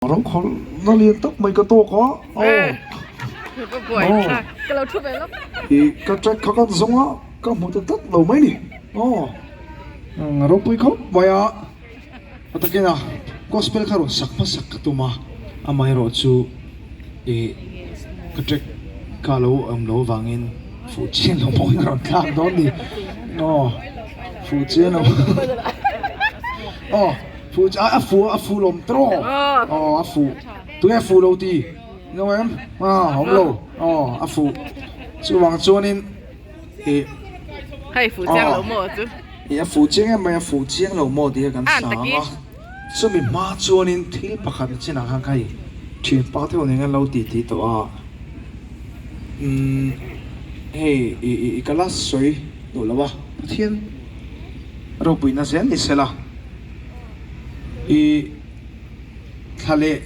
Rokhawlh na lian tak mai ka tawk a, aw i ka track kha ka zawng a, ka hmu ta tlat lo mai ni, aw ropui khawp mai a, a takin a gospel kha rawn sak hmasak ka tum a, amaherawh chu i ka track kha a lo awm lo avangin fuh chian lo pawhin a rawn thlak dawn ni, aw fuh chian lo aw. Fu chu a fu a fu lawm tawh aw a fu tunge a fu lo ti no em a awm lo aw a fu chuvang chuanin ih hei fu chiang lo maw chu ih a fu chiang em mai a fu chiang lo maw tih kha kan sang a chumi hma chuanin thil pakhat chinah khan ka hei thianpa te ho nen khan lo ti ti tawh a umm hei ih ih ka la sawi duh lo a Pathian ropuina zel ni sela. I thla leh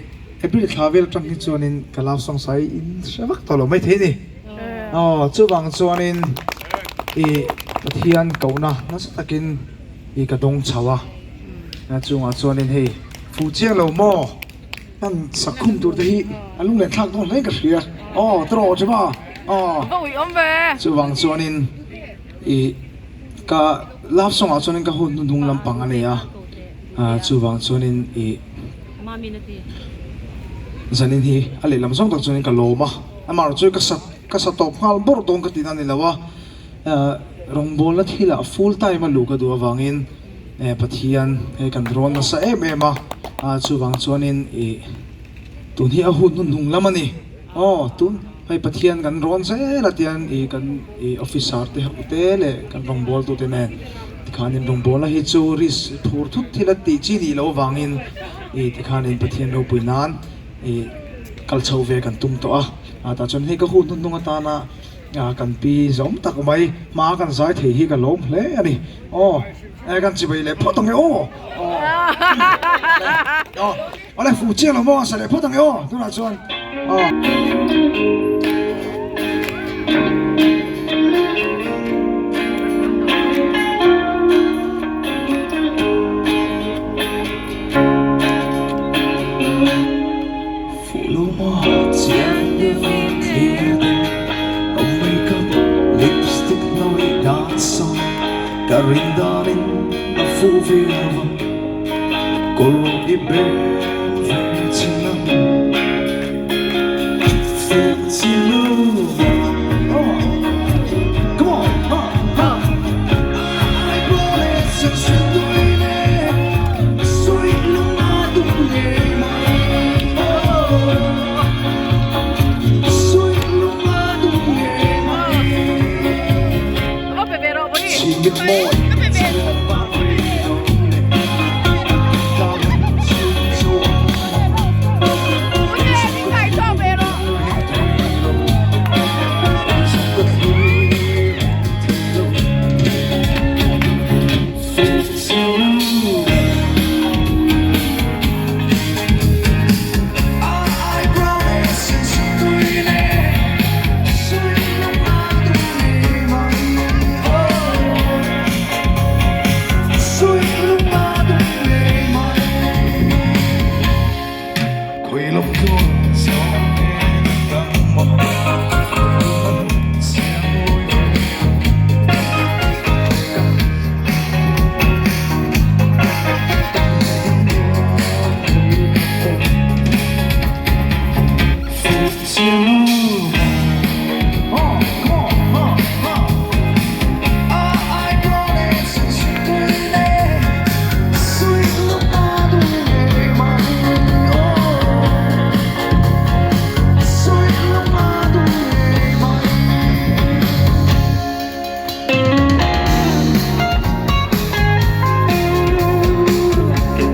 April thla vel atang hi chuanin ka love song sai in hre vak tawh lo mai thei a ni. Aw chuvang chuanin i Pathian kohna nasa takin i ka dawng chho a, chungah chuanin hei fuh chiang lo maw hman sakhum tur te hi a lung leh thlak dawn hle ka hria aw tawh rawh Jema aw chuvang chuanin i Ka love song ah chuanin ka hun hnuhnung lampang a nei a, chuvang chuanin ih zanin hi a lehlam zawng tak chuanin ka lawm a, amaherawh chu ka sa ka sa tawp nghal bawrh dawn ka tihna a ni lo a, rawngbawlna thilah full time a luh ka duh avangin Pathian hei kan rawn nasa em em a, chuvang chuanin ih tun hi a hun hnuhnung lam a ni. Aw, tun hei Pathian kan rawn zel a tiang i kan i officer te ho te leh kan rawngbawltu te nen tikhanin rawngbawlna hi chu risk phur thut thil a tih chi nih loh avangin i tikhanin Pathian ropui nan i kal chho ve kan tum tawh a, a tah chuan hei ka hun hnuhnung atana kan pi zawm tak mai hma kan zai thei hi ka lawm hle a ni. Aw, kan chibai leh phawt ang e aw. Aw. Awle fuh chiang lo maw a sa leh phawt ang e aw tunah chuan aw. Fuh lo maw chiang deuhin thlir te a makeup lipstick hnawih dan sawn ka rin danin a fuh viau a. Kawr i bel ve chin ang Fuh chiang lo Oh Come on Ha ha Eyebrow leh sen sen tui leh Sawi lung a dum ngei mai Oh Sawi lung a dum ngei mai Chhingit mawi